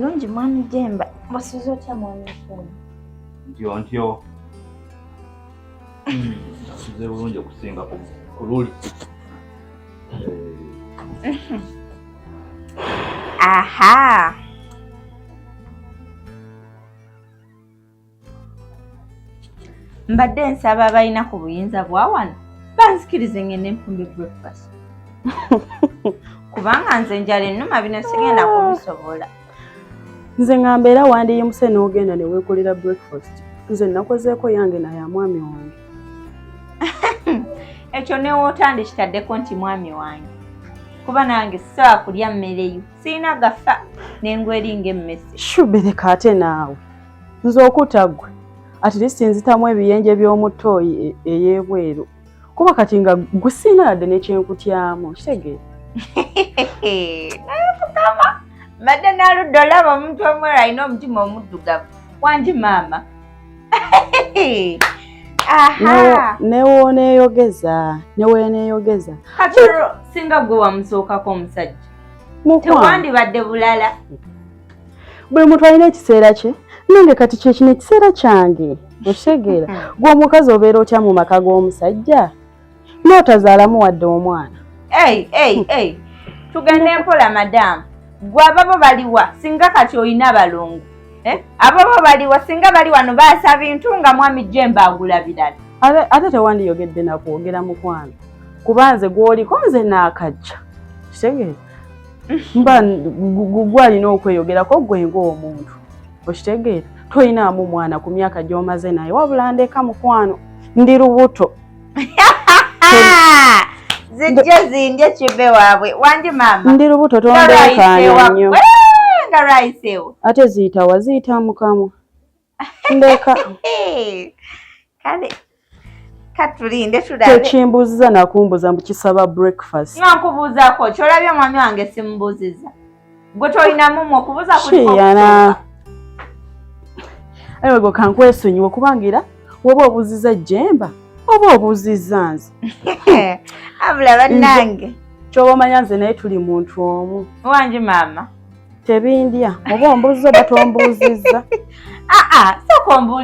Bulungi mwami Jemba, wasuze otya mwami Nsuuma? Ntyo ntyo. Nasuze bulungi okusinga ku luli. Aha. Mbadde nsaba abalina ku buyinza bwa wano banzikirize ngende nfumbe breakfast kubanga nze enjala ennuma, bino sigenda kubisobola. Nze ngamba era wandiyimuse n'ogenda ne weekolera breakfast. Nze nakozeeko yange naye mwami wange. Ekyo newootandikitaddeko nti mwami wange, kuba nange sisobola kulya mmere yo, sirina gafa nengwa eringa emmese. Shubereka ate naawe nze okutta ggwe, at least nzitamu ebiyenje by'omu ttooyi ey'ebweru, kuba kati nga gusiina yadde nekyenkutyamu, kitegeera. Naye Mukama, mbadde naludde olaba omuntu omweru alina omutima omuddugavu. Wangi maama. Aha. Newooneeyogeza neweeneeyogeza. Kati olwo singa gwe wamusookako omusajja, Mukwano, tewandibadde bulala? Buli muntu alina ekiseera kye, nange kati kyekino ekiseera kyange, okitegeera? Gwe omukazi obeera otya mu maka g'omusajja n'otazaalamu wadde omwana? Ei, ei, ei, tugende mpola madamu. Gwe ababo baliwa? Singa kati olina abalongo, eh? Ababo baliwa? Singa bali wano baasa bintu nga mwami Jemba agula birala. Ate tewandiyogedde nakwogera mukwano, kuba nze gw'oliko nze naakajja, kitegeera? Mba gwe alina okweyogerako gwe ng'omuntu, okitegeera? Tolinaamu mwana ku myaka gy'omaze naye, wabula ndeka mukwano, ndi lubuto. Zijje zindye kive waabwe. Wangi maama. Ndi lubuto, tondeekaanya nnyo. Nga lwayiseewo. Ate ziyitawa? Ziyita mukamwa, ndeka. Kale katulinde tulabe. Tekimbuuziza nakumbuza mbu kisaba breakfast. Nga nkubuuzaako kyolabye, mwami wange simubuuziza. Gwe tolinamu okubuuza kuliko. Kiyana anyway, gwe kankwesonyiwe kubanga era woba obuuziza Jemba oba obuuzizza nze. Abula bannange. Kyoba omanya nze naye tuli muntu omu. Wangi maama. Tebindya oba ombuuziza oba tombuuzizza. Aa, sooka ombuulire.